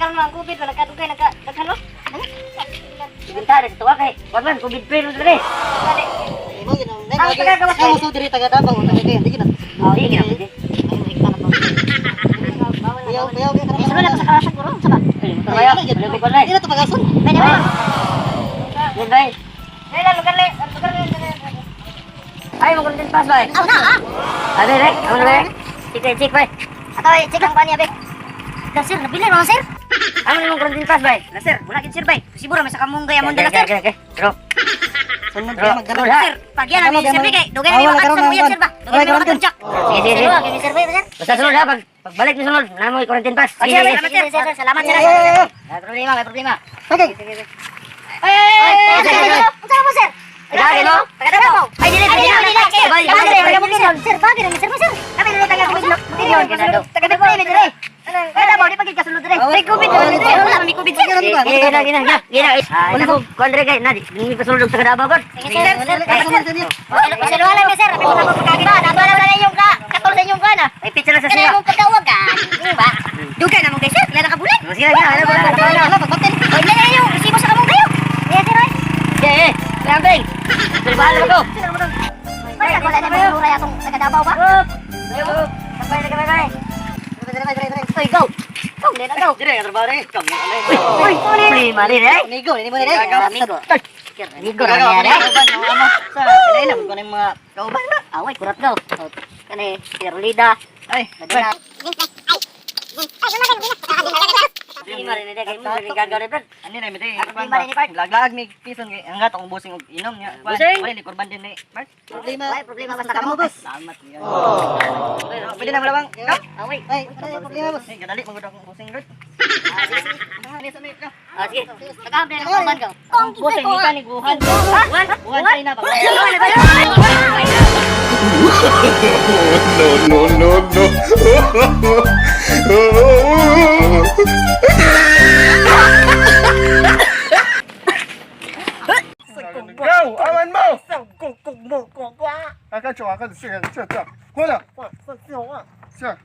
karon ang COVID ba nagkadugay nagka daghan no? Benta na tuwa kay wag man COVID free ro diri. Mo yun ang Ang taga-gawas Ang uso diri taga Davao, taga kay hindi gina. Oh, di gina pwede. Bayaw, bayaw kay Eh, sunod na to sa kalasan ko ron, sa ba? Kaya, ano ko na? Hindi na to pagason. Pwede ba? Yan bay. Dili lang lugar le, lugar le. Ay, mo content pass bay. Aw na ah. Abi rek, amo na bay. Check check bay. Ato eh, check ang kanya be. Da sir, nabili mo sir. Amo na mong quarantine pass bay. Na sir, wala gid sir bay. Siguro may sa kamunggay amon dala sir. Okay, okay. Bro. Sunod Bro, ka magdala. bro, Sir, pagyan na sir bay kay dugay na mi makat sa muyab sir ba. Dugay na mi makat sa. Sige, sige, sige. Sir, kini sir bay sir. Basta sunod ha, pag pagbalik ni sunod, na mo quarantine pass. Sige, salamat sir, sir, sir, salamat sir. May problema, may problema. Okay. Ay, ay, ay, ay, unsa mo sir? Taga no? Taga Davao. Ay dili dili dili. Sir, Bay, bagay bay, taga Bukidnon. Sir, bagay na sir, sir. Kami dili taga Bukidnon. Taga Davao ni dire. Taga Davao di pagid kasulod dire. May COVID na dire. Wala may COVID sir. Gina, gina, gina, gina. Ah, ito ko, kondre kay, na, di pa sulod sa Davao god. Sige sir, sir, sir. Pasensya na sir, may mga pagkakita. Nabala na inyong ka. Katol sa inyong kana. Ay, pizza na sa Kanay siya. mong pagkawag ka. Di ba? Dugay na mong kay sir, kailan ka bulan. Sige, gina, ano ba? Wala, wala, pagbatin. Oy, na yung resibo sa kamong kayo. Yes sir. Oy. Eh, eh, kambing. Trabaho na ko. Basta wala na mong luray atong taga Davao ba? Up. Up. Sabay na kami, bay. Oy, go. Go, lena go. Dire nga trabaho rin. Kam. Uy, problema rin eh. Nigo, ni mo ni. Amigo. Amigo Gagawa na ko niya. ng kauban sa sila ko ng mga kauban na. Away, kurat go. Kani, si Rolida. Ay, Madonna. Problema rin eh, kay mo rin gagaw rin, brad. Ani na miti. Problema rin ni Bart. Laglag mi pison kay ang gatong busing og inom niya. Busing? Wala ni kurban din ni Bart. Problema. Way, problema basta kamo, boss. Salamat niya. Pwede na malawang. Away. Ay, problema boss. Ay, kadali magud akong busing rod. Ah, sige. Nag-aample na ng go. Busing ni ni guhan. Ha? Guhan China ba? No, no, no, no. Go, 阿文mo. 阿跟住啊，跟住先，这这，过来，是，